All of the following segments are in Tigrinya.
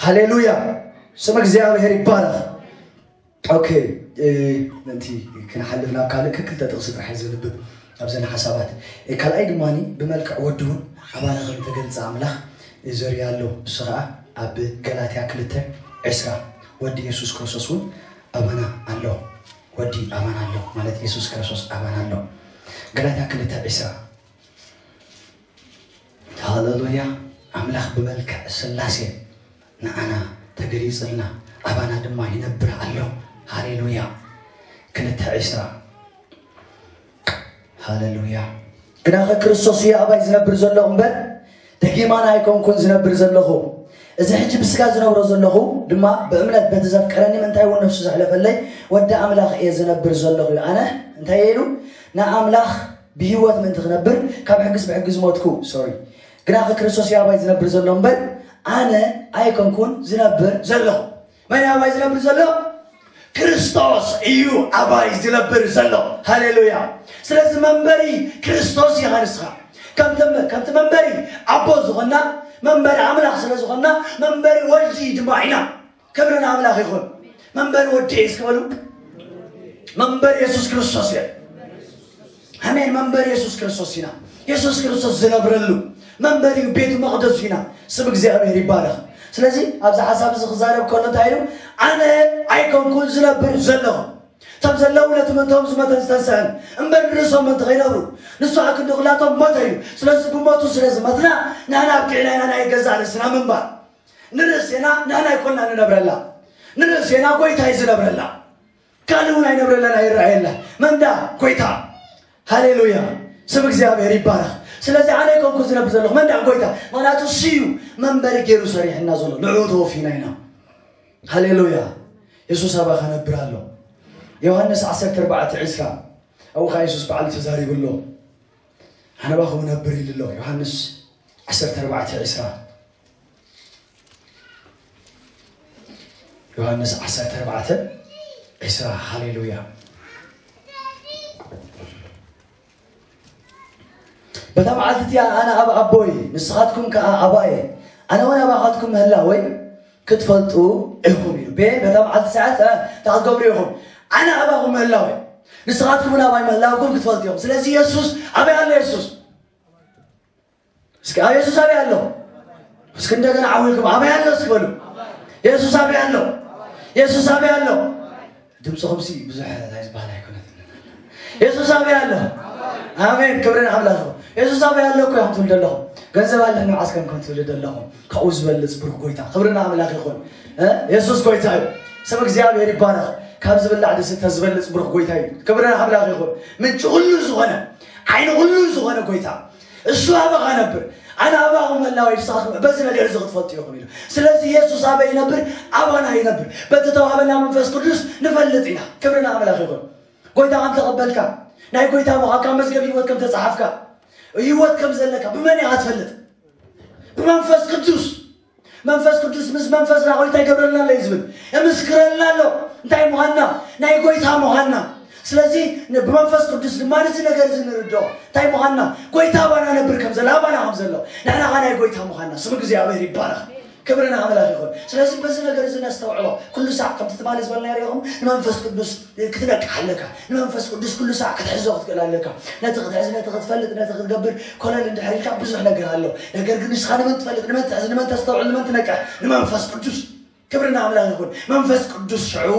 ሃሌሉያ፣ ስም እግዚኣብሔር ይባረኽ። ኦኬ፣ ምእንቲ ክንሓልፍ ናብ ካልእ ክልተ ጥቕሲ ጥራሕ ዘንብብ ኣብዘን ሓሳባት። ካልኣይ ድማ ብመልክዕ ወዲ እውን ኣባና ከም ተገልጸ ኣምላኽ ዘርኢ ኣሎ። እሱ ኸዓ ኣብ ገላትያ ክልተ ዕስራ፣ ወዲ የሱስ ክርስቶስ እውን ኣባና ኣሎ። ወዲ ኣባና ኣሎ ማለት የሱስ ክርስቶስ ኣባና ኣሎ። ገላትያ ክልተ ዕስራ። ሃሌሉያ። ኣምላኽ ብመልክዕ ስላሴ ንዓና ተገሊጽልና፣ ኣባና ድማ ይነብር ኣሎ። ሃሌሉያ። ክልተ ዕስራ። ሃሌሉያ። ግናኸ ክርስቶስ እዩ ኣባይ ዝነብር ዘሎ እምበር፣ ደጊማና ኣይኮንኩን ዝነብር ዘለኹ። እዚ ሕጂ ብስጋ ዝነብሮ ዘለኹ ድማ ብእምነት በቲ ዘፍቀረኒ፣ ምእንታይ እውን ነፍሱ ዘሕለፈለይ ወዲ ኣምላኽ እየ ዝነብር ዘለኹ። ኣነ እንታይ እየ ኢሉ? ንኣምላኽ ብህይወት ምእንቲ ክነብር ካብ ሕግስ ብሕጊ ዝሞትኩ። ሶሪ። ግናኸ ክርስቶስ እዩ ኣባይ ዝነብር ዘሎ እምበር፣ ኣነ ኣይኮንኩን ዝነብር ዘለኹ። መን እዩ ኣባይ ዝነብር ዘሎ? ክርስቶስ እዩ ኣባይ ዝነብር ዘሎ። ሃሌሉያ። ስለዚ መንበሪ ክርስቶስ ኢኻ ንስኻ። ከምቲ፣ ከምቲ መንበሪ ኣቦ ዝኾንና፣ መንበሪ ኣምላኽ ስለ ዝኾንና፣ መንበሪ ወልዲ ድማ ኢና። ክብሪ ንኣምላኽ ይኹን። መንበሪ ወዲ እየ እስኪ በሉ። መንበሪ የሱስ ክርስቶስ እየ። ኣሜን። መንበሪ የሱስ ክርስቶስ ኢና። የሱስ ክርስቶስ ዝነብረሉ መንበሪ ቤቱ መቕደሱ ኢና። ስም እግዚኣብሔር ይባረኽ። ስለዚ ኣብዚ ሓሳብ እዚ ክዛረብ ከሎ እንታይ ኢሉ? ኣነ ኣይኮንኩን ዝነብር ዘለኹ፣ እቶም ዘለዉ ነቲ ምእንቶም ዝመተን ዝተንስአን እምበር ንርእሶም ምእንቲ ከይነብሩ፣ ንሱ ኣክንዲ ኩላቶም ሞተ ኢሉ። ስለዚ ብሞቱ ስለ ዝመትና ንሕና ኣብቂዕና ኢና ናይ ገዛእ ርእስና ምንባር። ንርእሴና ንሕና ኣይኮንና ንነብረላ። ንርእሴና ጎይታ እዩ ዝነብረላ። ካልእ እውን ኣይነብረላን ኣይረኣየላ። መንዳ ጎይታ። ሃሌሉያ። ስም እግዚኣብሔር ይባረኽ። ስለዚ ኣነ ኣይኮንኩ ዝነብር ዘለኹ፣ መንዳ ጎይታ። ምኽንያቱ እሱ እዩ መንበሪ ገይሩ ሰሪሕና ዘሎ። ንዕኡ ተወፊና ኢና። ሃሌሉያ። የሱስ ኣባኻ ነብር ኣሎ። ዮሃንስ ዓሰርተ ኣርባዕተ ዕስራ፣ ኣብኡ ኸዓ የሱስ ባዕሉ ተዛሪቡ ኣሎ። ኣነ ኣባኹም ነብር ኢሉ ኣሎ። ዮሃንስ ዓሰርተ ኣርባዕተ ዕስራ። ዮሃንስ ዓሰርተ ኣርባዕተ ዕስራ። ሃሌሉያ። በታ መዓልቲ እቲኣ ኣነ ኣብ ኣቦይ፣ ንስኻትኩም ከኣ ኣባየ፣ ኣነ እውን ኣባኻትኩም ምህላወይ ክትፈልጡ ኢኹም ኢሉ። ቤ-፣ በታ መዓልቲ ሰዓት፣ እ፣ እንታይ ክትገብሩ ኢኹም? ኣነ ኣባኹም ምህላወይ፣ ንስኻትኩም እውን ኣባይ ምህላውኩም ክትፈልጡ ኢኹም። ስለዚ የሱስ ኣበይ ኣሎ? የሱስ እስኪ ኣብ የሱስ ኣበይ ኣሎ? እስኪ እንደገና ዓው ኢልኩም ኣበይ ኣሎ እስኪ በሉ። የሱስ ኣበይ ኣሎ? የሱስ ኣበይ ኣሎ? ድምፅኹም ሲ ብዙሕ እንታይ ዝበሃል ኣይኮነትን። የሱስ ኣበይ ኣሎ? ኣሜን። ክብሪ ንኣምላኽ ይኹን። የሱስ ኣበይ ኣሎ እኮ ኢኹም ትብሉ ዘለኹም። ገንዘብ ኣለኒ መዓስ ከም ከም ትብሉ ዘለኹም። ካብኡ ዝበልፅ ብሩኽ ጎይታ። ክብሪ ንኣምላኽ ይኹን። እ? የሱስ ጎይታ እዩ። ስም እግዚኣብሔር ይባረኽ። ካብ ዝብላዕ ዝስተ ዝበልፅ ብሩኽ ጎይታ እዩ። ክብሪ ንኣምላኽ ይኹን። ምንጪ ኩሉ ዝኾነ፣ ዓይኒ ኩሉ ዝኾነ ጎይታ። እሱ ኣባኻ ነብር፣ ኣነ ኣባኹም ምህላወይ ንስኻትኩም በዚ ነገር እዚ ክትፈልጡ ኢኹም ኢሉ። ስለዚ የሱስ ኣበይ ይነብር? ኣባና ይነብር። በቲ ተዋህበና መንፈስ ቅዱስ ንፈልጥ ኢና። ክብሪ ንኣምላኽ ይኹን። ጎይታ ከም ተቐበልካ፣ ናይ ጎይታ ምዃንካ፣ መዝገብ ህይወት ከም ተጻሓፍካ፣ ህይወት ከም ዘለካ ብመን ኢኻ ትፈልጥ? ብመንፈስ ቅዱስ። መንፈስ ቅዱስ ምስ መንፈስና ጎይታ ይገብረልና ኣሎ እዩ ዝብል። የምስክረልና ኣሎ እንታይ ምዃንና፣ ናይ ጎይታ ምዃንና። ስለዚ ን-፣ ብመንፈስ ቅዱስ ድማ ነዚ ነገር እዚ ንርድኦ። እንታይ ምዃንና፣ ጎይታ ኣባና ነብር ከም ዘሎ፣ ኣባና ከም ዘሎ፣ ንሕና ኸዓ ናይ ጎይታ ምዃንና። ስም እግዚኣብሔር ይባረኽ። ክብሪ ንኣምላኽ ይኹን። ስለዚ በዚ ነገር እዚ ነስተውዕሎ። ኩሉ ሳዕ ከምቲ ትማሊ ዝበልና ርኢኹም፣ ንመንፈስ ቅዱስ ክትነቅሕ ኣለካ። ንመንፈስ ቅዱስ ኩሉ ሳዕ ክትሕዞ ክትክእል ኣለካ። ነቲ ክትሕዝ፣ ነቲ ክትፈልጥ፣ ነቲ ክትገብር ኮለል እንድሕር ኢልካ ብዙሕ ነገር ኣሎ። ነገር ግን ንስኻ ንመን ትፈልጥ፣ ንመን ትሕዝ፣ ንመን ተስተውዕል፣ ንመን ትነቅሕ? ንመንፈስ ቅዱስ። ክብሪ ንኣምላኽ ይኹን። መንፈስ ቅዱስ ሽዑ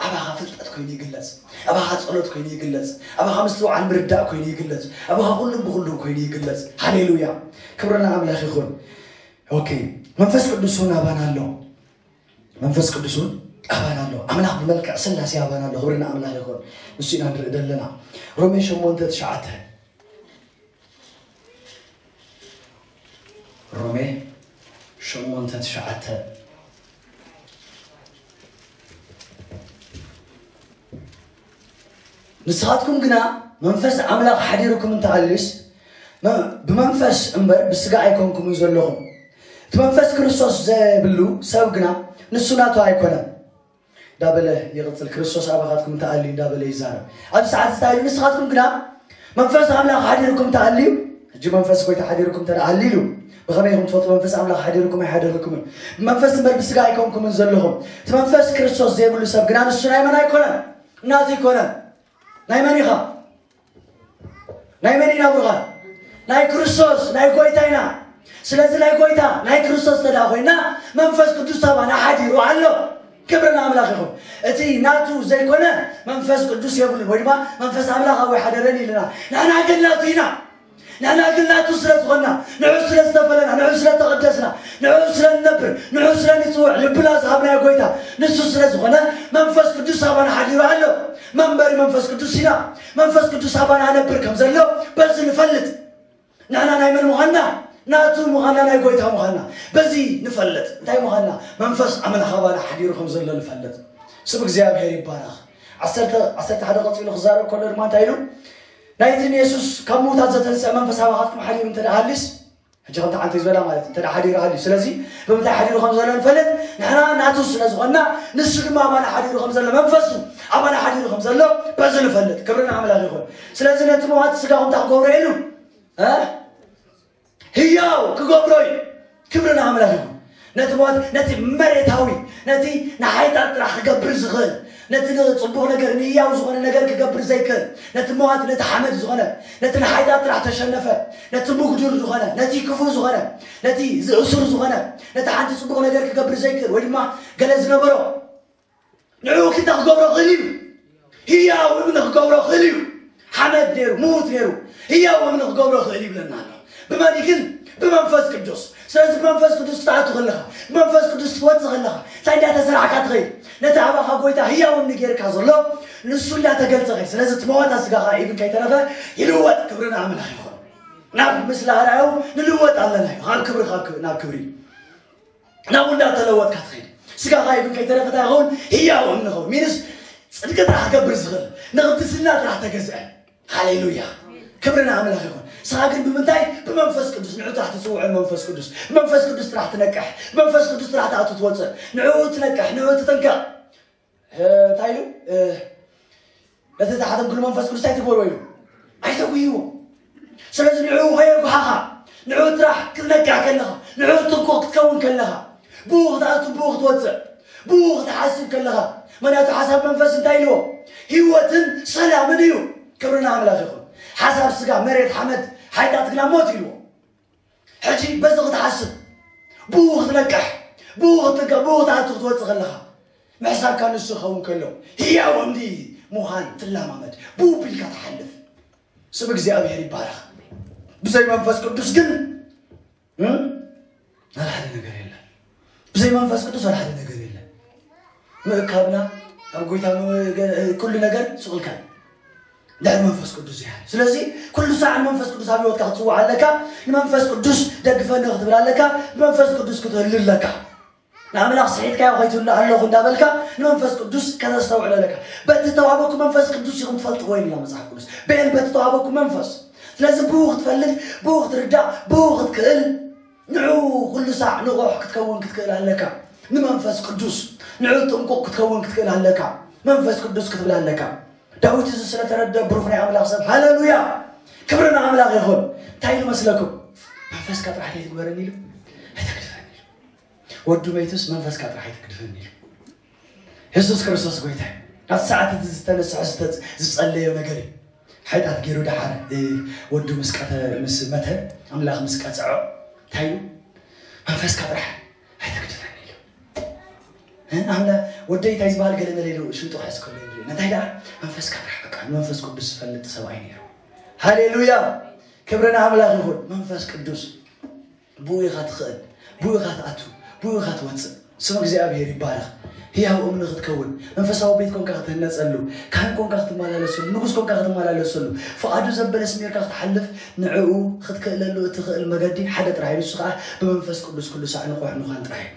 ኣባኻ ፍልጠት ኮይኑ ይግለጽ። ኣባኻ ጸሎት ኮይኑ ይግለጽ። ኣባኻ ምስትውዓል ምርዳእ ኮይኑ ይግለጽ። ኣባኻ ኩሉን ብኹሉን ኮይኑ ይግለጽ። ሃሌሉያ። ክብሪ ንኣምላኽ ይኹን። ኦኬ። መንፈስ ቅዱስ እውን ኣባና ኣሎ። መንፈስ ቅዱስ እውን ኣባና ኣሎ። ኣምላኽ ብመልክዕ ስላሴ ኣባና ኣሎ። ክብሪ ንኣምላኽ ይኹን። ንሱ ኢና ንርኢ ዘለና። ሮሜ ሸሞንተ ትሽዓተ። ሮሜ ሸሞንተ ትሽዓተ። ንስኻትኩም ግና መንፈስ ኣምላኽ ሓዲሩኩም እንተኣልዩስ፣ መ-፣ ብመንፈስ እምበር ብስጋ ኣይኮንኩምን ዘለኹም። እቲ መንፈስ ክርስቶስ ዘይብሉ ሰብ ግና ንሱ ናቱ ኣይኮነን። እንዳበለ ይቕጽል። ክርስቶስ ኣባኻትኩም እንተኣልዩ እንዳበለ ይዛረብ። ኣብዚ ሰዓት እዚ እንታይ ኢሉ? ንስኻትኩም ግና መንፈስ ኣምላኽ ሓዲሩኩም እንተኣልዩ፣ ሕጂ መንፈስ ጎይታ ሓዲርኩም እንተ ደኣ ሃልዩ፣ ብኸመይ ኢኹም ትፈልጡ? መንፈስ ኣምላኽ ሓዲርኩም ኣይሓደረኩምን? ብመንፈስ እምበር ብስጋ ኣይኮንኩምን ዘለኹም። እቲ መንፈስ ክርስቶስ ዘይብሉ ሰብ ግና ንሱ ናይ መን ኣይኮነን? ናቱ ኣይኮነን። ናይ መን ኢኻ? ናይ መን ኢና ብሩኻት? ናይ ክርስቶስ፣ ናይ ጎይታ ኢና። ስለዚ ናይ ጎይታ፣ ናይ ክርስቶስ እንተ ደኣ ኮይና፣ መንፈስ ቅዱስ ኣባና ሓዲሩ ኣሎ። ክብሪ ንኣምላኽ ይኹን። እቲ ናቱ ዘይኮነ መንፈስ ቅዱስ የብሉን፣ ወይ ድማ መንፈስ ኣምላኽ ኣብኡ ኣይሓደረን ኢልና። ንሕና ግን ናቱ ኢና። ንሕና ግን ናቱ ስለ ዝኾንና፣ ንዑ ስለ ዝተፈለና፣ ንዑ ስለ ተቐደስና፣ ንዑ ስለ ንነብር፣ ንዑ ስለ ንጽውዕ፣ ልብና ዝሃብናዮ ጎይታ ንሱ ስለ ዝኾነ፣ መንፈስ ቅዱስ ኣባና ሓዲሩ ኣሎ። መንበሪ መንፈስ ቅዱስ ኢና። መንፈስ ቅዱስ ኣባና ነብር ከም ዘሎ በዚ ንፈልጥ። ንሕና ናይ መን ምዃንና? ናቱ ምዃንና፣ ናይ ጎይታ ምዃንና በዚ ንፈልጥ። እንታይ ምዃንና? መንፈስ ኣምላኽ ኣባና ሓዲሩ ከም ዘሎ ንፈልጥ። ስም እግዚኣብሔር ይባረኽ። ዓሰርተ፣ ዓሰርተ ሓደ ቀጺሉ ክዛረብ ከሎ ድማ እንታይ ኢሉ? ናይቲ ንየሱስ ካብ ምዉታት ዘተንስአ መንፈስ ኣባኻትኩም ሓዲሩ እንተ ደኣ ሃልዩስ፣ ሕጂ ከምቲ ዓንተይ ዝበላ ማለት እዩ፣ እንተ ደኣ ሓዲሩ ሃልዩ። ስለዚ ብምንታይ ሓዲሩ ከም ዘሎ ንፈልጥ? ንሕና ናቱ ስለ ዝኾንና፣ ንሱ ድማ ኣባና ሓዲሩ ከም ዘሎ፣ መንፈሱ ኣባና ሓዲሩ ከም ዘሎ በዚ ንፈልጥ። ክብሪ ንኣምላኽ ይኹን። ስለዚ ነቲ ምዉት ስጋኹም እንታይ ክገብሮ ኢሉ? እ? ህያው ክገብሮ እዩ። ክብሪ ንኣምላኽ ይኹን። ነቲ ሞት፣ ነቲ መሬታዊ፣ ነቲ ንሓይጣት ጥራሕ ክገብር ዝኽእል፣ ነቲ ንጽቡቕ ነገር፣ ንህያው ዝኾነ ነገር ክገብር ዘይክእል፣ ነቲ ሞት፣ ነቲ ሓመድ ዝኾነ፣ ነቲ ንሓይጣት ጥራሕ ተሸነፈ፣ ነቲ ምጉዱር ዝኾነ፣ ነቲ ክፉእ ዝኾነ፣ ነቲ ዝእሱር ዝኾነ፣ ነቲ ሓንቲ ጽቡቕ ነገር ክገብር ዘይክእል ወይ ድማ ገለ ዝነበሮ ንዕኡ ክታ ክገብሮ ክእል እዩ። ህያው እምኒ ክገብሮ ክእል እዩ። ሓመድ ነይሩ፣ ምዉት ነይሩ፣ ህያው እምኒ ክገብሮ ክእል ይብለና ኣሎ። ብመን ግን? ብመንፈስ ቅዱስ። ስለዚ ብመንፈስ ቅዱስ ክትኣቱ ከለኻ፣ ብመንፈስ ቅዱስ ክትወጽእ ከለኻ፣ እንታይ እንዳተሰራሕካ ትኸይድ? ነቲ ኣባኻ ጎይታ ህያው እምኒ ጌርካ ዘሎ ንሱ እንዳተገልጸ ኸይድ። ስለዚ እቲ መዋታ ስጋኻ ኢብን ከይተረፈ ይልወጥ። ክብሪ ንኣምላኽ ይኹን። ናብ ምስላ ኣርኣዩ ንልወጥ ኣለና እዩ። ካብ ክብሪ፣ ካብ ክብሪ ናብ ክብሪ። ናብኡ እንዳተለወጥካ ትኸይድ። ስጋኻ ይብን ከይተረፈ እንታይ ይኸውን? ህያው እምኒ ይኸውን። ሚንስ ጽድቂ ጥራሕ ክገብር ዝኽእል፣ ንቕድስና ጥራሕ ተገዝአ። ሃሌሉያ። ክብሪ ንኣምላኽ ይኹን። ንስኻ ግን ብምንታይ? ብመንፈስ ቅዱስ። ንዑ ጥራሕ ትጽውዖ መንፈስ ቅዱስ። ብመንፈስ ቅዱስ ጥራሕ ትነቅሕ። ብመንፈስ ቅዱስ ጥራሕ ትኣቱ ትወጽእ። ንዕኡ ትነቅሕ፣ ንዕኡ ትጥንቀቕ። እ፣ እንታይ ኢሉ? እ፣ ነቲ ተሓተምክሉ መንፈስ ቅዱስ እንታይ ትግበርዎ ኢሉ? ኣይተጉህይዎ። ስለዚ ንዕኡ ከየጉሃኻ፣ ንዕኡ ጥራሕ ክትነቅሕ ከለኻ፣ ንዕኡ ጥንቁቕ ክትከውን ከለኻ፣ ብኡ ክትኣቱ፣ ብኡ ክትወጽእ፣ ብኡ ክትሓስብ ከለኻ፣ ምኽንያቱ ሓሳብ መንፈስ እንታይ ኢልዎ? ህይወትን ሰላምን እዩ። ክብሪ ንኣምላኽ ይኹን። ሓሳብ ስጋ መሬት፣ ሓመድ፣ ሓይጣት ግና ሞት ኢልዎ። ሕጂ በዚ ክትሓስብ፣ ብኡ ክትነቅሕ፣ ብኡ ክትንቀ-፣ ብኡ ክትኣቱ ክትወጽእ ከለኻ፣ ምሕሳብካ ንሱ ክኸውን ከሎ፣ ህያው እምኒ ምዃን ትለማመድ። ብኡ ቢልካ ትሓልፍ። ስም እግዚኣብሔር ይባረኽ። ብዘይ መንፈስ ቅዱስ ግን፣ እም? ወላ ሓደ ነገር የለን። ብዘይ መንፈስ ቅዱስ ወላ ሓደ ነገር የለን። ምእካብና፣ ኣብ ጎይታ ምገ-፣ ኩሉ ነገር ስቕ ኢልካ እዩ። ድሕሪ መንፈስ ቅዱስ ይሃሉ። ስለዚ ኩሉ ሳዕ ንመንፈስ ቅዱስ ኣብ ህይወትካ ክትጽውዕ ኣለካ። ንመንፈስ ቅዱስ ደግፈኒ ክትብል ኣለካ። ንመንፈስ ቅዱስ ክትህሉ ኣለካ። ንኣምላኽ ስሒትካዮ ከይትህሉ ኣለኹ እንዳበልካ ንመንፈስ ቅዱስ ከተስተውዕሎ ኣለካ። በቲ ተዋህበኩም መንፈስ ቅዱስ ኢኹም ትፈልጥዎ ኢልና መጽሓፍ ቅዱስ። በየን? በቲ ተዋህበኩም መንፈስ። ስለዚ ብኡ ክትፈልጥ፣ ብኡ ክትርዳእ፣ ብኡ ክትክእል፣ ንዑ ኩሉ ሳዕ ንቑሕ ክትከውን ክትክእል ኣለካ። ንመንፈስ ቅዱስ ንዑ ጥንቁቕ ክትከውን ክትክእል ኣለካ። መንፈስ ቅዱስ ክትብል ኣለካ። ዳዊት እዚ ስለተረደ ብሩኽ ናይ ኣምላኽ ሰብ። ሃሌሉያ! ክብሪ ንኣምላኽ ይኹን። እንታይ ኢሉ መስለኩም? መንፈስካ ጥራሕ ኣይትግበረኒ ኢሉ፣ ኣይተግድፈኒ ኢሉ። ወዱ መይቱስ መንፈስካ ጥራሕ ኣይተግድፈኒ ኢሉ። የሱስ ክርስቶስ ጎይታ እዩ። ኣብ ሰዓት እቲ ዝተነስሐ ዝተ-፣ ዝጸለዮ ነገር እዩ። ሓይጣት ገይሩ ደሓር፣ እ፣ ወዱ ምስ ቀተ-፣ ምስ መተ፣ ኣምላኽ ምስ ቀጽዖ፣ እንታይ ኢሉ? መንፈስካ ጥራሕ ኣይተግድፈኒ ኢሉ። እ፣ ኣምላ-፣ ወደይ እንታይ ዝበሃል ገለ መለ ኢሉ ሽንጡ ክሕዝ ከሎ ይርኢ። እንታይ ደኣ? መንፈስካ ጥራሕ በቃ፣ መንፈስ ቅዱስ ዝፈልጥ ሰብኣይ ነይሩ። ሃሌሉያ! ክብሪ ንኣምላኽ ይኹን። መንፈስ ቅዱስ ብኡ ኢኻ ትኽእል፣ ብኡ ኢኻ ትኣቱ፣ ብኡ ኢኻ ትወጽእ። ስም እግዚኣብሔር ይባረኽ። ህያው እምኒ ክትከውን፣ መንፈሳዊ ቤት ኮንካ ክትህነጸሉ፣ ካህን ኮንካ ክትመላለሰሉ፣ ንጉስ ኮንካ ክትመላለሰሉ፣ ፍቓዱ ዘበለ ስሜርካ ክትሓልፍ፣ ንዕኡ ክትክእለሉ እትኽእል መገዲ ሓደ ጥራሕ እዩ። ንሱ ኸዓ ብመንፈስ ቅዱስ ኩሉ ሳዕ ንቑሕ ምዃን ጥራሕ እዩ።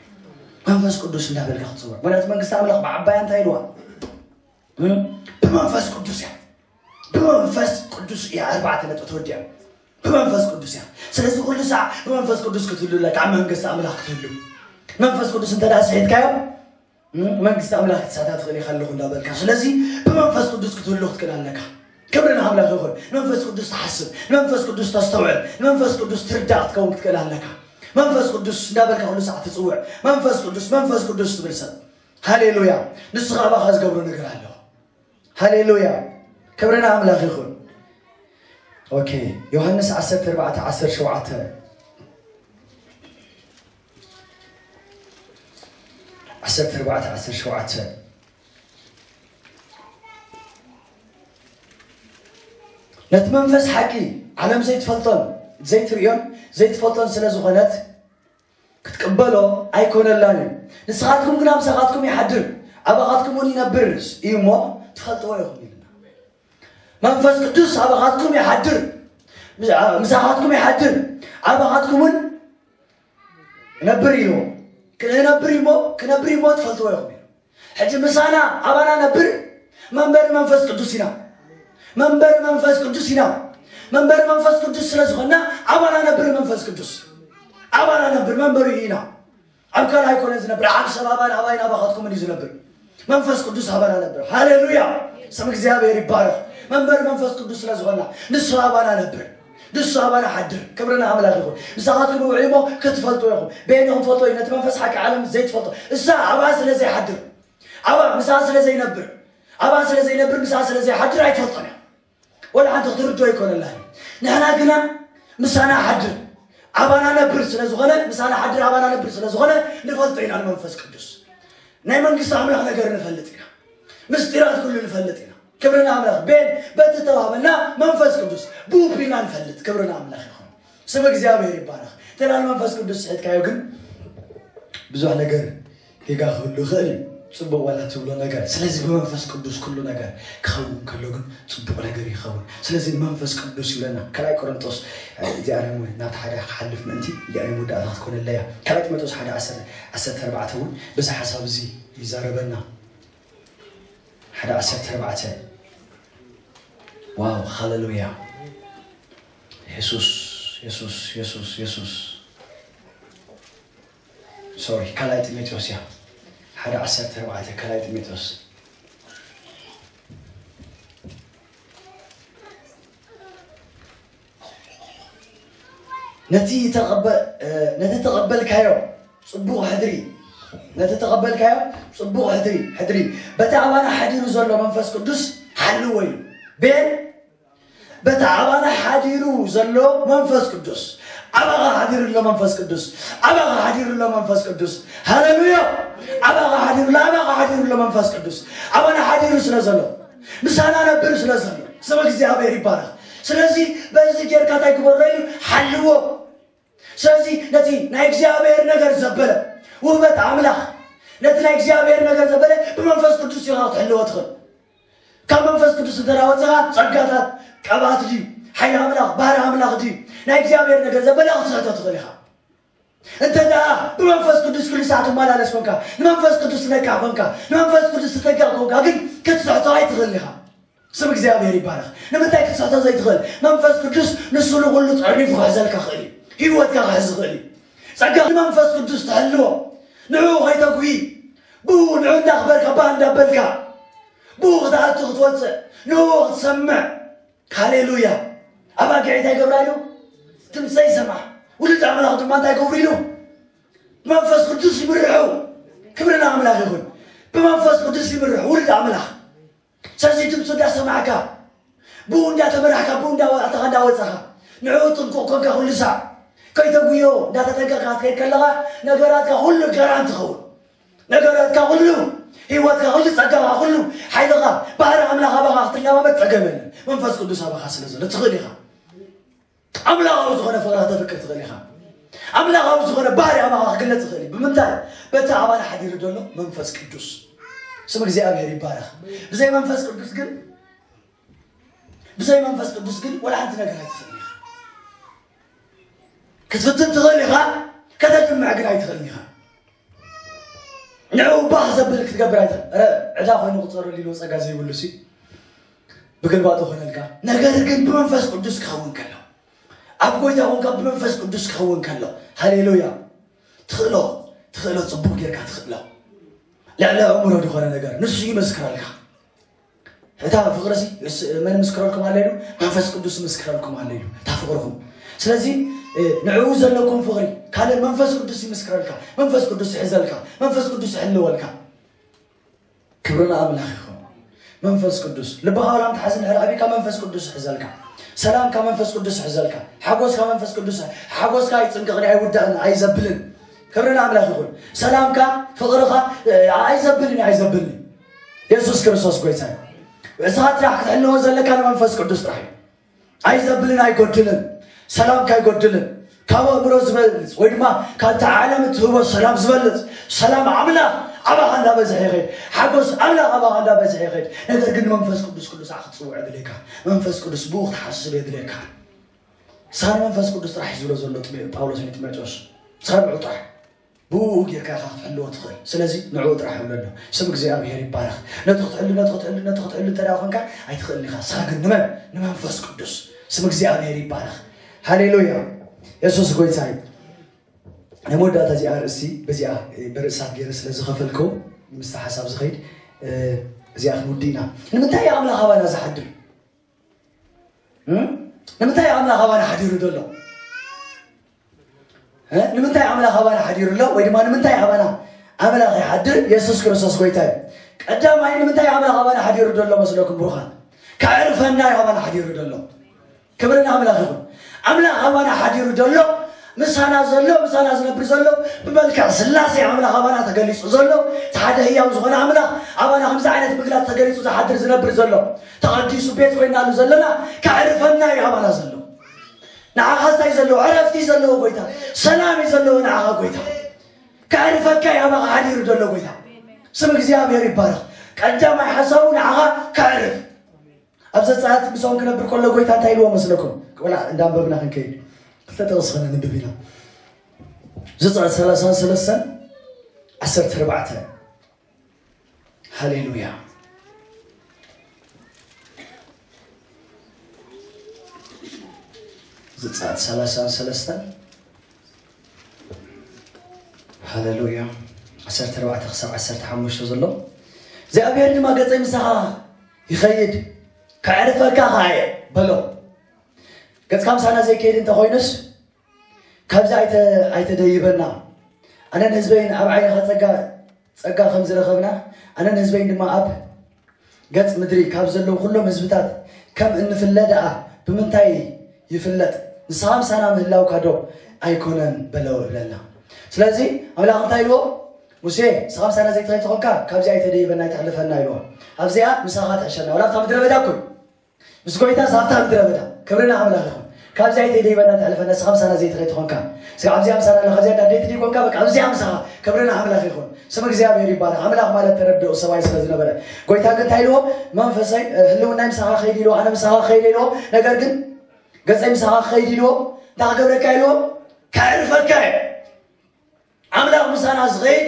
መንፈስ ቅዱስ እንዳበልካ ክትጽውዕ። ምኽንያቱ መንግስቲ ኣምላኽ ብዓባያ እንታይ ኢልዋ? እም? ብመንፈስ ቅዱስ እያ። ብመንፈስ ቅዱስ እያ ኣርባዕተ ነጥቢ ተወዲኣ። ብመንፈስ ቅዱስ እያ። ስለዚ ኩሉ ሳዕ ብመንፈስ ቅዱስ ክትህሉ ኣለካ፣ ኣብ መንግስቲ ኣምላኽ ክትህሉ። መንፈስ ቅዱስ እንተ ደኣ ስሒትካዮ፣ እም፣ መንግስቲ ኣምላኽ ክትሳታ ትኽእል ኢኻ ኣለኹ እንዳበልካ። ስለዚ ብመንፈስ ቅዱስ ክትህሉ ክትክእል ኣለካ። ክብሪ ንኣምላኽ ይኹን። ንመንፈስ ቅዱስ ትሓስብ፣ ንመንፈስ ቅዱስ ተስተውዕል፣ ንመንፈስ ቅዱስ ትርዳእ ክትከውን ክትክእል ኣለካ። መንፈስ ቅዱስ እንዳበልካ ኩሉ ሰዓት ትጽውዕ፣ መንፈስ ቅዱስ፣ መንፈስ ቅዱስ ትብል ሰብ። ሃሌሉያ። ንሱ ኸዓ ኣባኻ ዝገብሮ ነገር ኣሎ። ሃሌሉያ። ክብሪ ንኣምላኽ ይኹን። ኦኬ፣ ዮሃንስ ዓሰርተ ኣርባዕተ ዓሰርተ ሸውዓተ። ዓሰርተ ኣርባዕተ ዓሰርተ ሸውዓተ። ነቲ መንፈስ ሓቂ ዓለም ዘይትፈልጦን ዘይትርእዮን ዘይትፈልጦን ስለ ዝኾነት ክትቅበሎ ኣይኮነላን እዩ። ንስኻትኩም ግና ምሳኻትኩም ይሓድር፣ ኣባኻትኩም እውን ይነብር እዩ እሞ ትፈልጥዎ ኢኹም ኢልና። መንፈስ ቅዱስ ኣባኻትኩም ይሓድር፣ ምሳኻትኩም ይሓድር፣ ኣባኻትኩም እውን ነብር ኢልዎ። ክነብር እሞ፣ ክነብር እሞ ትፈልጥዎ ኢኹም ኢሉ። ሕጂ ምሳና ኣባና ነብር መንበሪ መንፈስ ቅዱስ ኢና። መንበሪ መንፈስ ቅዱስ ኢና። መንበሪ መንፈስ ቅዱስ ስለ ዝኾንና ኣባና ነብር መንፈስ ቅዱስ። ኣባና ነብር መንበሪ ኢና። ኣብ ካልእ ኣይኮነን ዝነብር። ኣብ ሰብ ኣባና ኣባይን ኣባኻትኩምን እዩ ዝነብር። መንፈስ ቅዱስ ኣባና ነብር። ሃሌሉያ! ስም እግዚኣብሔር ይባረኽ። መንበሪ መንፈስ ቅዱስ ስለ ዝኾንና ንሱ ኣባና ነብር። ንሱ ኣባና ሓድር። ክብሪ ንኣምላኽ ይኹን። ምሳኻትኩም ውዒ እሞ ክትፈልጡ ኢኹም። በየኒ ክንፈልጦ እዩ? ነቲ መንፈስ ሓቂ ዓለም ዘይትፈልጦ። እሳ ኣብኣ ስለ ዘይሓድር፣ ኣብኣ ምሳኣ ስለ ዘይነብር፣ ኣብኣ ስለ ዘይነብር፣ ምሳኣ ስለ ዘይሓድር ኣይትፈልጦን እያ። ወላ ሓንቲ ክትርድኦ ኣይኮነላን። ንሕና ግና ምሳና ሓድር ኣባና ነብር ስለ ዝኾነ፣ ምሳና ሓድር ኣባና ነብር ስለ ዝኾነ ንፈልጦ ኢና ንመንፈስ ቅዱስ። ናይ መንግስቲ ኣምላኽ ነገር ንፈልጥ ኢና። ምስጢራት ኩሉ ንፈልጥ ኢና። ክብሪ ንኣምላኽ። ቤን በቲ ተዋህበና መንፈስ ቅዱስ ብኡ ቢልና ንፈልጥ። ክብሪ ንኣምላኽ ይኹን። ስም እግዚኣብሔር ይባረኽ። እንተ ደኣ ንመንፈስ ቅዱስ ስሒትካዮ ግን ብዙሕ ነገር ጌጋ ክህሉ ይኽእል እዩ። ጽቡቕ ዋላ ትብሎ ነገር። ስለዚ ብመንፈስ ቅዱስ ኩሉ ነገር ክኸውን ከሎ ግን ጽቡቕ ነገር ይኸውን። ስለዚ ንመንፈስ ቅዱስ ይብለና። ካልኣይ ቆሮንጦስ፣ እ፣ እዚኣ ርሙ ናብቲ ሓደ ክሓልፍ ምእንቲ እዚኣ ናይ መወዳእታ ክትኮነለይ እያ። ካልኣይ ጢሞቴዎስ ሓደ ዓሰርተ፣ ዓሰርተ ኣርባዕተ እውን በዚ ሓሳብ እዚ ይዛረበና። ሓደ ዓሰርተ ኣርባዕተ። ዋው፣ ሃሌሉያ። የሱስ፣ የሱስ፣ የሱስ፣ የሱስ። ሶሪ፣ ካልኣይ ጢሞቴዎስ እያ። ሓደ ዓሰርተ ኣርባዕተ፣ ካልኣይ ጢሞቴዎስ። ነቲ ተቐበ-፣ እ፣ ነቲ ተቐበልካዮ ጽቡቕ ሕድሪ፣ ነቲ ተቐበልካዮ ጽቡቕ ሕድሪ፣ ሕድሪ፣ በቲ ኣባና ሓዲሩ ዘሎ መንፈስ ቅዱስ ሓልዎ እዩ። ቤን፣ በቲ ኣባና ሓዲሩ ዘሎ መንፈስ ቅዱስ። ኣባኻ ሓዲሩ ኣሎ መንፈስ ቅዱስ። ኣባኻ ሓዲሩ ኣሎ መንፈስ ቅዱስ። ሃሌሉያ! ኣባኻ ሓዲሩ ኣሎ፣ ኣባኻ ሓዲሩ ኣሎ መንፈስ ቅዱስ። ኣባና ሓዲሩ ስለ ዘሎ፣ ምሳና ነብር ስለ ዘሎ፣ ስም እግዚኣብሔር ይባረኽ። ስለዚ በዚ ጌርካ እንታይ ግበሮ ኢሉ? ሓልዎ። ስለዚ ነቲ ናይ እግዚኣብሔር ነገር ዘበለ ውህበት ኣምላኽ፣ ነቲ ናይ እግዚኣብሔር ነገር ዘበለ ብመንፈስ ቅዱስ ኢኻ ክትሕልዎ ትኽእል። ካብ መንፈስ ቅዱስ እንተ ደኣ ወጸኻ ጸጋታት፣ ቅብኣት ድዩ? ሓይሊ ኣምላኽ፣ ባህሪ ኣምላኽ ድዩ? ናይ እግዚኣብሔር ነገር ዘበለ ክትስሕቶ ትኽእል ኢኻ። እንተ ደኣ ብመንፈስ ቅዱስ ኩሉ ሰዓት ትመላለስ ኮንካ፣ ንመንፈስ ቅዱስ ትነቅሕ ኮንካ፣ ንመንፈስ ቅዱስ ትጠንቀቕ ኮንካ ግን ክትስሕቶ ኣይትኽእልን ኢኻ። ስም እግዚኣብሔር ይባረኽ። ንምንታይ ክትስሕቶ ዘይትኽእል? መንፈስ ቅዱስ ንሱ ንኹሉ ጸርኒፉ ክሕዘልካ ክእል እዩ። ህይወትካ ክሕዝ ይኽእል እዩ። ጸጋ ንመንፈስ ቅዱስ ትሕልዎ፣ ንዕኡ ከይተጉሂ፣ ብኡ ንዑ እንዳኽበርካ፣ ባህ እንዳበልካ፣ ብኡ ክትኣቱ ክትወጽእ፣ ንኡ ክትሰምዕ። ሃሌሉያ። ኣባጊዕ እንታይ ገብራ ኢሉ? ድምፀይ ይሰምዓ። ውሉድ ኣምላኽ ድማ እንታይ ገብሩ ኢሉ? ብመንፈስ ቅዱስ ይምርሑ። ክብሪ ንኣምላኽ ይኹን። ብመንፈስ ቅዱስ ይምርሑ ውሉድ ኣምላኽ። ስለዚ ድምፁ እንዳሰማዕካ፣ ብኡ እንዳተመራሕካ፣ ብኡ እንዳወጣኻ እንዳወፃኻ፣ ንዕኡ ጥንቁቕ ኮንካ ኩሉ ሳዕ ከይተጉዮ እንዳተጠንቀቕካ ክትከይድ ከለኻ፣ ነገራትካ ኩሉ ገራን ትኸውን። ነገራትካ ኩሉ፣ ህይወትካ ኩሉ፣ ጸጋኻ ኩሉ፣ ሓይልኻ፣ ባህሪ ኣምላኽ ኣባኻ ክትለማመድ ጸገም የለን። መንፈስ ቅዱስ ኣባኻ ስለ ዘሎ ትኽእል ኢኻ። ኣምላኻዊ ዝኾነ ፍቕሪ ከተፍቅር ትኽእል ኢኻ። ኣምላኻዊ ዝኾነ ባህሪ ኣባኻ ክግለጽ ይኽእል እዩ። ብምንታይ? በቲ ኣባና ሓዲሩ ዘሎ መንፈስ ቅዱስ። ስም እግዚኣብሔር ይባረኽ። ብዘይ መንፈስ ቅዱስ ግን፣ ብዘይ መንፈስ ቅዱስ ግን ወላ ሓንቲ ነገር ኣይትኽእልን ኢኻ። ክትፍትን ትኽእል ኢኻ፣ ከተድምዕ ግን ኣይትኽእልን ኢኻ። ንዕኡ ባህ ዘብል ክትገብር ኣይትኽእል። ኧረ ዕዳ ኮይኑ ክጸረሉ ኢሉ ጸጋ ዘይብሉ ሲ ብግልባጡ ኮነልካ። ነገር ግን ብመንፈስ ቅዱስ ክኸውን ከሎ፣ ኣብ ጎይታ ኮንካ ብመንፈስ ቅዱስ ክኸውን ከሎ፣ ሃሌሉያ፣ ትኽእሎ፣ ትኽእሎ፣ ጽቡቕ ጌርካ ትኽእሎ። ልዕሊ ኣእምሮ ዝኾነ ነገር ንሱ ይመስክረልካ። እታ ፍቕሪ ሲ መን ምስክረልኩም ኣሎ ኢሉ? መንፈስ ቅዱስ ምስክረልኩም ኣሎ ኢሉ እታ ፍቕርኹም። ስለዚ ንዕኡ ዘለኩም ፍቕሪ ካልእ መንፈስ ቅዱስ ይምስክረልካ፣ መንፈስ ቅዱስ ይሕዘልካ፣ መንፈስ ቅዱስ ይሕልወልካ። ክብሪ ንኣምላኽ ይኹን። መንፈስ ቅዱስ ልብኻ ዋላ ምትሓዝ እንድሕር ኣቢካ መንፈስ ቅዱስ ይሕዘልካ። ሰላምካ መንፈስ ቅዱስ ይሕዘልካ። ሓጎስካ መንፈስ ቅዱስ ሓጎስካ ኣይፅንቅቕን ኣይውዳእን ኣይዘብልን። ክብሪ ንኣምላኽ ይኹን። ሰላምካ ፍቕርኻ ኣይዘብልን ኣይዘብልን። የሱስ ክርስቶስ ጎይታ እዩ። እስኻ ጥራሕ ክትሕልዎ ዘለካ ንመንፈስ ቅዱስ ጥራሕ እዩ። ኣይዘብልን ኣይጎድልን። ሰላምካ ኣይጎድልን። ካብ ኣእምሮ ዝበልፅ ወይ ድማ ካብቲ ዓለም እትህቦ ሰላም ዝበልፅ ሰላም ኣምላኽ ኣባኻ እንዳበዝሐ ይኸይድ። ሓጎስ ኣምላኽ ኣባኻ እንዳበዝሐ ይኸይድ። ነገር ግን ንመንፈስ ቅዱስ ኩሉ ሰዓት ክትፅውዕ የድልየካ። መንፈስ ቅዱስ ብኡ ክትሓስብ የድልየካ። ንስኻ ንመንፈስ ቅዱስ ጥራሕ እዩ ዝብሎ ዘሎ ጳውሎስ ንጢሞቴዎስ። ንስኻ ንዕኡ ጥራሕ ብኡ ጌርካ ኢኻ ክትሕልዎ ትኽእል። ስለዚ ንዕኡ ጥራሕ እብለሉ። ስም እግዚኣብሔር ይባረኽ። ነቲ ክትሕሉ ነቲ ክትሕሉ ነቲ ክትሕሉ እንተ ደኣ ኮንካ ኣይትኽእልን ኢኻ። ንስኻ ግን ንመን? ንመንፈስ ቅዱስ። ስም እግዚኣብሔር ይባረኽ። ሃሌሉያ። የሱስ ጎይታ እዩ። ናይ መወዳእታ እዚኣ ርእሲ በዚኣ ብርእሳ ገይረ ስለ ዝኸፈልኩ ምስቲ ሓሳብ ዝኸይድ እዚኣ ክንውዲ ኢና። ንምንታይ ኣምላኽ ኣባና ዝሓድር? ንምንታይ ኣምላኽ ኣባና ሓዲሩ ዘሎ? ንምንታይ ኣምላኽ ኣባና ሓዲሩ ኣሎ? ወይ ድማ ንምንታይ ኣባና ኣምላኽ ይሓድር? የሱስ ክርስቶስ ጎይታ እዩ። ቀዳማይ ንምንታይ ኣምላኽ ኣባና ሓዲሩ ዘሎ መስለኩም ብሩኻን? ከዕርፈና እዩ ኣባና ሓዲሩ ዘሎ። ክብሪ ንኣምላኽ ይኹን። ኣምላኽ ኣባና ሓዲሩ ዘሎ ምሳና ዘሎ ምሳና ዝነብር ዘሎ ብመልክዕ ስላሴ ኣምላኽ ኣባና ተገሊጹ ዘሎ እቲ ሓደ ህያው ዝኾነ ኣምላኽ ኣባና ከምዚ ዓይነት ምግላጽ ተገሊጹ ዝሓድር ዝነብር ዘሎ ተቐዲሱ ቤት ኮይናሉ ዘለና ከዕርፈና እዩ ኣባና ዘሎ። ንዓኻ እንታይ ዘለዎ ዕረፍቲ ዘለዎ ጎይታ ሰላም እዩ ዘለዎ ንዓኻ ጎይታ ከዕርፈካ እዩ ኣባኻ ሓዲሩ ዘሎ ጎይታ። ስም እግዚኣብሔር ይባረኽ። ቀዳማይ ሓሳቡ ንዓኻ ከዕርፍ ኣብ ዘጸኣት ምሳኦም ክነብር ከሎ ጎይታ እንታይ ኢልዎ መስለኩም? ቆላ እንዳንበብና ክንከይድ ክልተ ጥቕስ ኸነንብብ ኢና። ዘጸኣት ሰላሳን ሰለስተን ዓሰርተ ኣርባዕተ። ሃሌሉያ። ዘጸኣት ሰላሳን ሰለስተን ሃሌሉያ። ዓሰርተ ኣርባዕተ ክሳብ ዓሰርተ ሓሙሽተ ዘሎ እግዚኣብሔር ድማ ገጸይ ምሳኻ ይኸይድ ከዕርፈካ ኸዓ እየ በሎ። ገጽካ ምሳና ዘይከይድ እንተኾይኑስ ካብዚ ኣይተ ኣይተደይበና። ኣነን ህዝበይን ኣብ ዓይንኻ ጸጋ ጸጋ ከም ዝረኸብና ኣነን ህዝበይን ድማ ኣብ ገጽ ምድሪ ካብ ዘለዉ ኩሎም ህዝብታት ከም እንፍለ ደኣ ብምንታይ ይፍለጥ? ንስኻ ምሳና ምህላውካ ዶ ኣይኮነን በሎ ይብለና። ስለዚ ኣምላኽ እንታይ ኢልዎ? ሙሴ ንስኻ ምሳና ዘይትኸይድ ተኾንካ ካብዚኣ ኣይተደይበና ኣይተሕልፈና ኢልዎ። ኣብዚኣ ምሳኻ ትሕሸና ወላ ኣብታ ምድረ በዳ ኩን ምስ ጎይታ ሳብታ ምድረ በዳ ክብርና ኣምላኽ ይኹን። ካብዚኣ ኣይተደይበና ተሕልፈና ንስኻ ምሳና ዘይትኸይድ ተኾንካ ስጋ ኣብዚኣ ምሳና ኣለ ካብዚኣ ዳደይቲ ደይኮንካ በቃ ኣብዚኣ ምሳኻ ክብርና ኣምላኽ ይኹን። ስም እግዚኣብሔር ይባረኽ። ኣምላኽ ማለት ተረድኦ ሰብኣይ ስለ ዝነበረ ጎይታ ግን እንታይ ኢልዎ? መንፈሰይ ህልውናይ ምሳኻ ኸይድ ኢልዎ ኣነ ምሳኻ ኸይድ ኢልዎ። ነገር ግን ገጸይ ምሳኻ ኸይድ ኢልዎ እንታይ ክገብረካ ኢልዎ? ከዕርፈካ እየ። ኣምላኽ ምሳና ዝኸይድ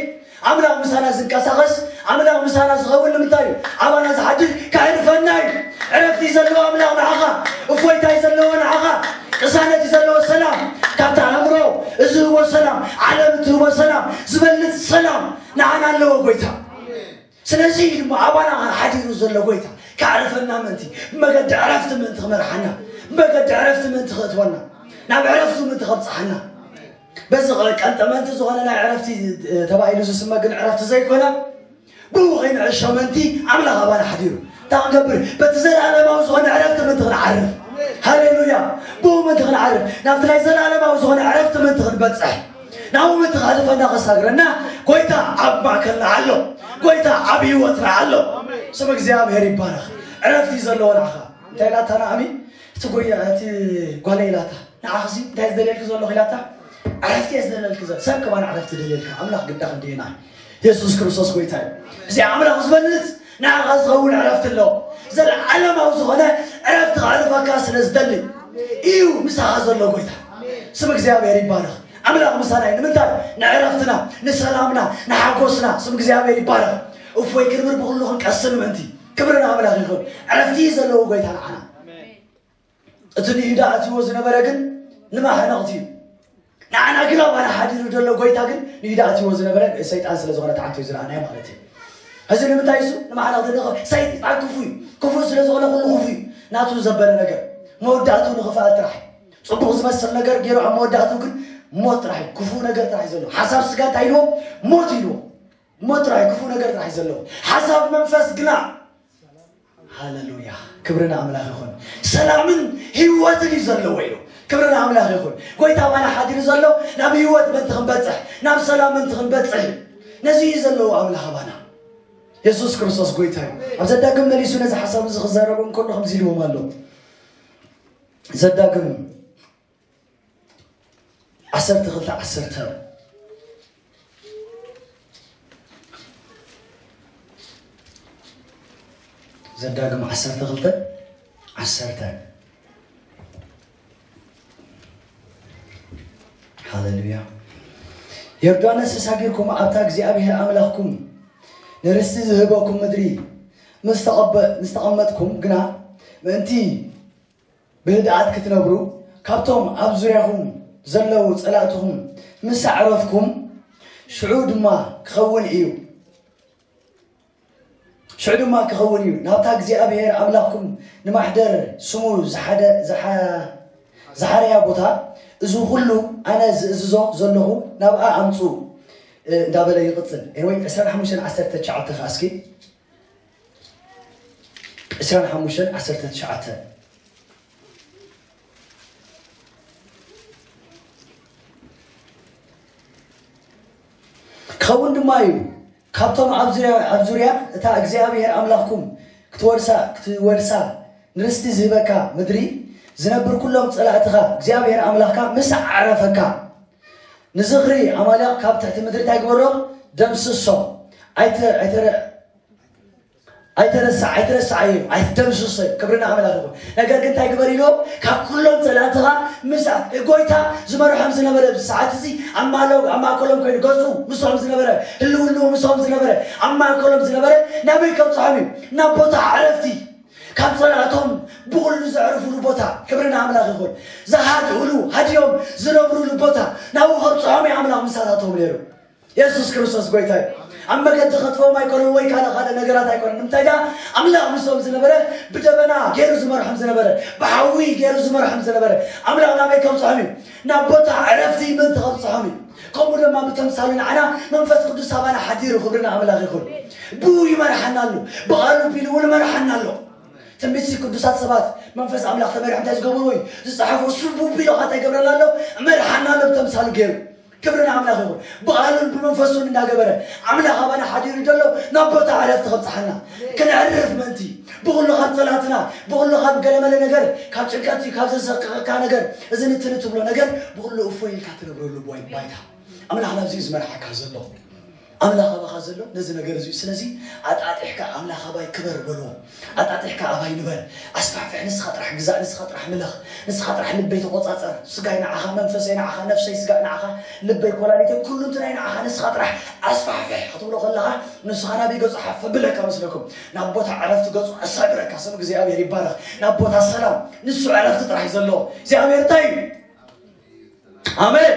ኣምላኽ ምሳና ዝንቀሳቐስ ኣምላኽ ምሳና ዝኸውን ንምንታይ እዩ? ኣባና ዝሓድር ከዕርፈና እዩ። ዕረፍቲ ዘለዎ ኣምላኽ ንዓኻ እፎይታይ ዘለዎ ንዓኻ ቅሳነት ዘለዎ ሰላም ካብቲ ኣእምሮ ዝህቦ ሰላም ዓለም እትህቦ ሰላም ዝበልፅ ሰላም ንዓና ኣለዎ ጎይታ። ስለዚ ድማ ኣባና ሓዲሩ ዘሎ ጎይታ ከዕርፈና ምእንቲ ብመገዲ ዕረፍቲ ምእንቲ ክመርሓና ብመገዲ ዕረፍቲ ምእንቲ ክእትወና ናብ ዕረፍቱ ምእንቲ ከብፅሓና በዚ ቀንጠመንቲ ዝኾነ ናይ ዕረፍቲ ተባሂሉ ዝስመ ግን ዕረፍቲ ዘይኮነ ብኡ ከይንዕሾ ምእንቲ ኣምላኽ ኣባና ሓዲሩ እንታይ ክንገብር በቲ ዘለኣለማዊ ዝኾነ ዕረፍቲ ምእንቲ ክንዓርፍ ሃሌሉያ ብኡ ምእንቲ ክንዓርፍ ናብቲ ናይ ዘለኣለማዊ ዝኾነ ዕረፍቲ ምእንቲ ክንበፅሕ ናብኡ ምእንቲ ከሕልፈና ከሳግረና ጎይታ ኣብ ማእከልና ኣሎ ጎይታ ኣብ ህይወትና ኣሎ ስም እግዚኣብሔር ይባረኽ ዕረፍቲ ዘለዎ ንዓኻ እንታይ ኢላታ ንኣሚ እቲ ጎያ እቲ ጓለ ኢላታ ንዓኽሲ እንታይ ዝደልየልኪ ዘለኹ ኢላታ ዕረፍቲ እየ ዝደልየልኪ ዘሎ ሰብ ከማን ዕረፍቲ ደልየልካ ኣምላኽ ግዳ ክንደየና የሱስ ክርስቶስ ጎይታ እዩ እዚ ኣምላኽ ዝበልፅ ንዓኻ ዝኸውን ዕረፍቲ ኣለዎ ዘለዓለማዊ ዝኾነ ዕረፍቲ ከዕርፈካ ስለ ዝደሊ እዩ ምሳኻ ዘሎ ጎይታ ስም እግዚኣብሔር ይባረኽ ኣምላኽ ምሳና እዩ ንምንታይ ንዕረፍትና ንሰላምና ንሓጎስና ስም እግዚኣብሔር ይባረኽ እፎይ ክርብር ብኩሉ ክንቀስን ምእንቲ ክብሪ ንኣምላኽ ይኹን ዕረፍቲ ዘለዎ ጎይታ ንዓና እቲ ንይሁዳ ኣትይዎ ዝነበረ ግን ንማሕነቕቲ እዩ ንዓና ግን ኣባና ሓዲሩ ዘሎ ጎይታ ግን ንይሁዳ ኣትይዎ ዝነበረ ሰይጣን ስለ ዝኾነ ተዓንቶ እዩ ዝረኣናዮ ማለት እዩ እዚ ንምንታይ እሱ ንባዕላ ክትልእኸ ሰይጣን ክፉ እዩ። ክፉ ስለ ዝኾነ ኩሉ ክፉ እዩ። ናቱ ዘበለ ነገር መወዳእቱ ንኽፍኣት ጥራሕ እዩ። ጽቡቕ ዝመስል ነገር ገይሩ ኣብ መወዳእቱ ግን ሞት ጥራሕ እዩ። ክፉ ነገር ጥራሕ እዩ ዘለዎ። ሓሳብ ስጋ እንታይ ኢልዎ? ሞት ኢልዎ። ሞት ጥራሕ እዩ። ክፉ ነገር ጥራሕ እዩ ዘለዎ። ሓሳብ መንፈስ ግና ሃሌሉያ፣ ክብሪ ንኣምላኽ ይኹን። ሰላምን ህይወትን እዩ ዘለዎ ኢሉ። ክብሪ ንኣምላኽ ይኹን። ጎይታ ባና ሓዲሩ ዘሎ ናብ ህይወት ምእንቲ ክንበጽሕ፣ ናብ ሰላም ምእንቲ ክንበጽሕ እዩ። ነዚ እዩ ዘለዎ ኣምላኽ ባና። የሱስ ክርስቶስ ጎይታ እዩ። ኣብ ዘዳግም መሊሱ ነዚ ሓሳብ እዚ ክዛረቦም ከሎ ከምዚ ኢልዎም ኣሎ። ዘዳግም ዓሰርተ ክልተ ዓሰርተ። ዘዳግም ዓሰርተ ክልተ ዓሰርተ። ሃሌሉያ። ዮርዳኖስ ተሳጊርኩም ኣብታ እግዚኣብሔር ኣምላኽኩም ንርስቲ ዝህበኩም ምድሪ ምስ ተቐበ-፣ ምስ ተቐመጥኩም ግና ምእንቲ ብህድኣት ክትነብሩ ካብቶም ኣብ ዙርያኹም ዘለዉ ጸላእትኹም ምስ ኣዕረፍኩም ሽዑ ድማ ክኸውን እዩ። ሽዑ ድማ ክኸውን እዩ ናብታ እግዚኣብሔር ኣምላኽኩም ንማሕደር ስሙ ዝሓደ-፣ ዝሓ-፣ ዝሓረያ ቦታ እዚ ኩሉ ኣነ ዝእዝዞ ዘለኹ ናብኣ ኣምጽኡ፣ እ፣ እንዳበለ ይቕጽል። ኤንወይ ዕስራን ሓሙሽተን ዓሰርተ ትሽዓተ ከኣ እስኪ። ዕስራን ሓሙሽተን ዓሰርተ ትሽዓተ። ክኸውን ድማ እዩ፣ ካብቶም ኣብ ዙርያ፣ ኣብ ዙርያ እታ እግዚኣብሔር ኣምላኽኩም ክትወርሳ፣ ክትወርሳ ንርስቲ ዝህበካ ምድሪ ዝነብር ኩሎም ጸላእትኻ እግዚኣብሔር ኣምላኽካ ምስ ኣዕረፈካ፣ ንዝኽሪ ኣማልያቕ ካብ ትሕቲ ምድሪ እንታይ ግበሮ? ደምስሶ። ኣይተ-፣ ኣይተረ-፣ ኣይተረሳ-፣ ኣይትረስዓዮ፣ ኣይትደምስሶ። ክብሪ ንኣምላኽ ይኹን። ነገር ግን እንታይ ግበር ኢልዎ? ካብ ኩሎም ጸላእትኻ ምስ ጎይታ ዝመርሖም ዝነበረ፣ ኣብዚ ሰዓት እዚ ኣብ ማሎ-፣ ኣብ ማእከሎም ኮይኑ ገጹ ምስኦም ዝነበረ፣ ህልውንኡ ምስኦም ዝነበረ፣ ኣብ ማእከሎም ዝነበረ ናበይ ከብጽሖም እዩ? ናብ ቦታ ዕረፍቲ፣ ካብ ጸላእቶም ብኹሉ ዘዕርፉሉ ቦታ። ክብሪ ንኣምላኽ ይኹን። ዝሃድኡሉ፣ ሃድዮም ዝነብሩሉ ቦታ ናብኡ ከብጽሖም እዩ ኣምላኽ ምሳታቶም ነይሩ። የሱስ ክርስቶስ ጎይታ እዩ። ኣብ መገዲ ከጥፍኦም ኣይኮነን ወይ ካልእ ካልእ ነገራት ኣይኮነን። ንምንታይ ደኣ? ኣምላኽ ምስኦም ዝነበረ፣ ብደበና ገይሩ ዝመርሖም ዝነበረ፣ ብሓዊ ገይሩ ዝመርሖም ዝነበረ ኣምላኽ ናበይ ከብጽሖም እዩ? ናብ ቦታ ዕረፍቲ ምእንቲ ከብጽሖም እዩ። ከምኡ ድማ ብተምሳሉ ንዓና መንፈስ ቅዱስ ኣባና ሓዲሩ፣ ክብሪ ንኣምላኽ ይኹን። ብኡ ይመርሓና ኣሎ፣ ብቓሉ ቢሉ እውን ይመርሓና ኣሎ። ትንቢትሲ ቅዱሳት ሰባት መንፈስ ኣምላኽ ተመሪሖም እንታይ ዝገብርዎ እዩ ዝጸሓፉ? እሱ ብኡ ቢሉ ኸኣ እንታይ ይገብረና ኣሎ? ይመርሓና ኣሎ ብተምሳሉ ገይሩ። ክብሪ ንኣምላኽ ይኹን። ብቓሉን ብመንፈሱን እናገበረ ኣምላኽ ኣባና ሓዲሩ ዘሎ ናብ ቦታ ዕረፍቲ ከብጽሓና፣ ክንዕርፍ ምእንቲ፣ ብኹሉ ካብ ጸላእትና፣ ብኹሉ ካብ ገለመለ ነገር፣ ካብ ጭንቀት እዩ፣ ካብ ዘሰቅቐካ ነገር፣ እዚ ንትኒ ትብሎ ነገር ብኹሉ እፎይ ኢልካ ትነብረሉ ባይ-፣ ባይታ። ኣምላኽ ናብዚ እዩ ዝመርሓካ ዘሎ። ኣምላኽ ኣባኻ ዘሎ ነዚ ነገር እዚ እዩ። ስለዚ ኣጣጢሕካ ኣምላኽ ኣባይ ክበር በልዎ። ኣጣጢሕካ ኣባይ ንበር። ኣስፋሕፍሕ፣ ንስኻ ጥራሕ ግዛእ፣ ንስኻ ጥራሕ ምለኽ፣ ንስኻ ጥራሕ ልበይ ተቖጻጸር። ስጋይ ንዓኻ፣ መንፈሰይ ንዓኻ፣ ነፍሰይ ስጋይ ንዓኻ፣ ልበይ ኮላሊተይ ኩሉ እንትናይ ንዓኻ፣ ንስኻ ጥራሕ ኣስፋሕፍሕ ክትብሎ ከለኻ ንስኻ ናበይ ገጹ ሓፍ ኣብለካ መስለኩም? ናብ ቦታ ዕረፍቲ ገጹ ኣሳግረካ። ስም እግዚኣብሔር ይባረኽ። ናብ ቦታ ሰላም፣ ንሱ ዕረፍቲ ጥራሕ እዩ ዘለዎ። እግዚኣብሔር እንታይ እዩ? ኣሜን።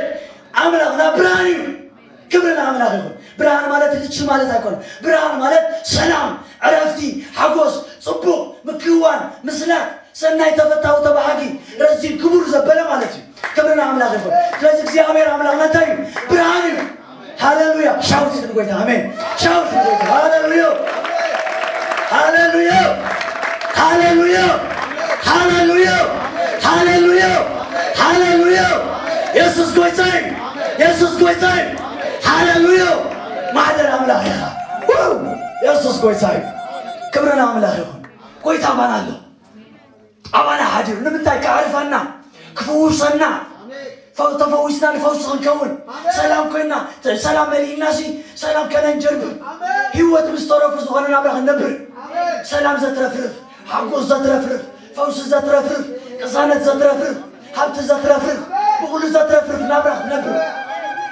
ኣምላኽና ብርሃን እዩ። ክብሪ ንኣምላኽ ይኹን። ብርሃን ማለት ልቺ ማለት ኣይኮነን። ብርሃን ማለት ሰላም፣ ዕረፍቲ፣ ሓጎስ፣ ጽቡቕ፣ ምክዋን፣ ምስላጥ፣ ሰናይ፣ ተፈታዊ፣ ተባሃጊ፣ ረዚን፣ ክቡር ዘበለ ማለት እዩ። ክብሪ ንኣምላኽ ይኹን። ስለዚ እግዚኣብሔር ኣምላኽና እንታይ እዩ? ብርሃን እዩ። ሃሌሉያ። ሻውት ንጎይታ። ኣሜን። ሻውት ንጎይታ። ሃሌሉያ። ሃሌሉያ። ሃሌሉያ። ሃሌሉያ። ሃሌሉያ። ሃሌሉያ። የሱስ ጎይታ እዩ። የሱስ ጎይታ እዩ። ሃሌሉያ። ማሕደር ኣምላኽ ኢኻ። ዋው! የሱስ ጎይታ እዩ። ክብሪ ንኣምላኽ ይኹን። ጎይታ ኣባና ኣሎ። ኣባና ሓዲሩ ንምንታይ? ከዕርፈና፣ ክፍውሰና፣ ፈው-፣ ተፈዊስና ንፈውሲ ክንከውን፣ ኣሜን። ሰላም ኮይና፣ ተ-፣ ሰላም መሊእና ሲ፣ ሰላም ከነንጀርብር። ኣሜን። ህይወት ምስ ተረፉ ዝኾነ ናብራ ክንነብር። ኣሜን። ሰላም ዘትረፍርፍ፣ ሓጎስ ዘትረፍርፍ፣ ፈውሲ ዘትረፍርፍ፣ ቅሳነት ዘትረፍርፍ፣ ሃብቲ ዘትረፍርፍ፣ ብኹሉ ዘትረፍርፍ ናብራ ክንነብር።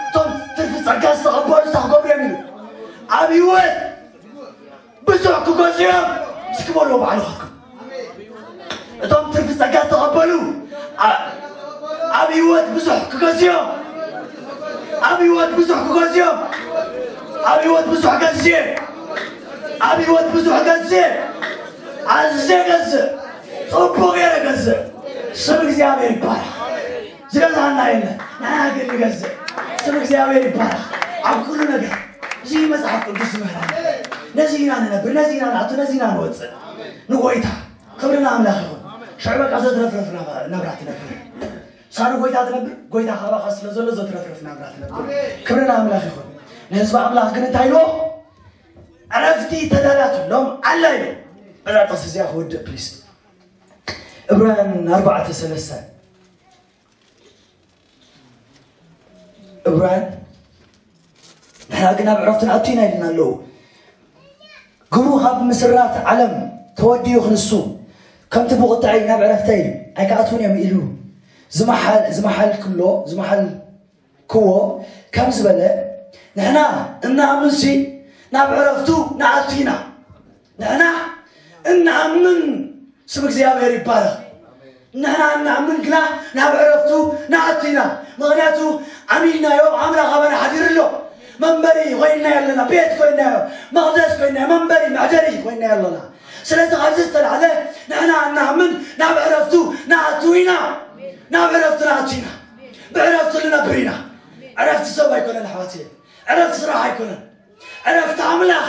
እቶም ትርፊ ጸጋ ዝተቐበሉ እንታይ ክገብሩ እዮም ኢሉ? ኣብ ህይወት ብዙሕ ክገዝኡ እዮም። እስኪ በልዎ ባዕልኻትኩም። እቶም ትርፊ ጸጋ ዝተቐበሉ፣ ኣ-፣ ኣብ ህይወት ብዙሕ ክገዝኡ እዮም። ኣብ ህይወት ብዙሕ ክገዝኡ እዮም። ኣብ ህይወት ብዙሕ ገዝኡ እየ። ኣብ ህይወት ብዙሕ ገዝእ፣ ኣዝየ ገዝእ፣ ጽቡቕ ገይረ ገዝእ። ስም እግዚኣብሔር ይባረኽ። ዝገዛና የለ፣ ንዓና ግን ንገዝእ። ስም እግዚኣብሔር ይባረኽ ኣብ ኩሉ ነገር። እዚ መጽሓፍ ቅዱስ ይምህረና። ነዚ ኢና ንነብር፣ ነዚ ኢና ንኣቱ፣ ነዚ ኢና ንወጽእ። ንጎይታ ክብሪ ንኣምላኽ ይኹን። ሽዑ በቃ ዘትረፍረፍ ናብራ ትነብር። ሳኑ ጎይታ ትነብር፣ ጎይታ ካባኻ ስለ ዘሎ ዘትረፍረፍ ናብራ ትነብር። ክብሪ ንኣምላኽ ይኹን። ንህዝቢ ኣምላኽ ግን እንታይ ኢልዎ? ዕረፍቲ ተዳላትሎም ኣላ ኢሉ። እዛ ጥቕሲ እዚኣ ክውድእ ፕሊስ። ዕብራውያን ኣርባዕተ ሰለስተ። ዕብራውያን ንሕና ግን ኣብ ዕረፍቲ ንኣቱ ኢና ኢልና ኣለዉ። ግብሩ ካብ ምስራት ዓለም ተወዲኡ ክንሱ ከምቲ ብቁጥዐይ ናብ ዕረፍተይ ኣይክኣትዉን እዮም ኢሉ ዝመሓል ዝመሓልክሎ ዝመሓል ክዎ ከም ዝበለ ንሕና እናኣምንሲ ናብ ዕረፍቱ ንኣቱ ኢና። ንሕና እናኣምን ስም እግዚኣብሔር ይባረኽ። ንሕና እናኣምን ግና ናብ ዕረፍቱ ንኣቱ ኢና። ምኽንያቱ ኣሚንናዮ፣ ኣምላኽ ኣባና ሓዲሩ ኣሎ። መንበሪ ኮይንናዮ ኣለና፣ ቤት ኮይንናዮ፣ መቕደስ ኮይንናዮ፣ መንበሪ መዕደሪ ኮይንናዮ ኣለና። ስለዚ ካብዚ ዝተላዕለ ንሕና እናኣምን ናብ ዕረፍቱ ንኣቱ ኢና። ናብ ዕረፍቱ ንኣቱ ኢና። ብዕረፍቱ ንነብር ኢና። ዕረፍቲ ሰብ ኣይኮነን ኣሕዋት፣ ዕረፍቲ ስራሕ ኣይኮነን። ዕረፍቲ ኣምላኽ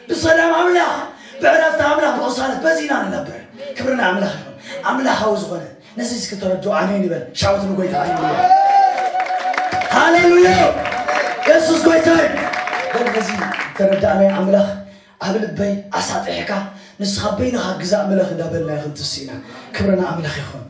ብሰላም ኣምላኽ ብዕረፍቲ ኣምላኽ ብቕሳነት በዚ ኢና ንነብር። ክብሪ ንኣምላኽ ይኹን። ኣምላኻዊ ዝኾነ ነዚ እስኪ ተረድኦ ኣሜን ይበል። ሻውት ንጎይታ ኣሜን ይበል። ሃሌሉያ። የሱስ ጎይታ እዩ። በል ነዚ ተረዳእናይ ኣምላኽ ኣብ ልበይ ኣሳጢሕካ ንስኻ በይንኻ ግዛእ ምለኽ እንዳበልና ይኹን ትስኢና። ክብሪ ንኣምላኽ ይኹን።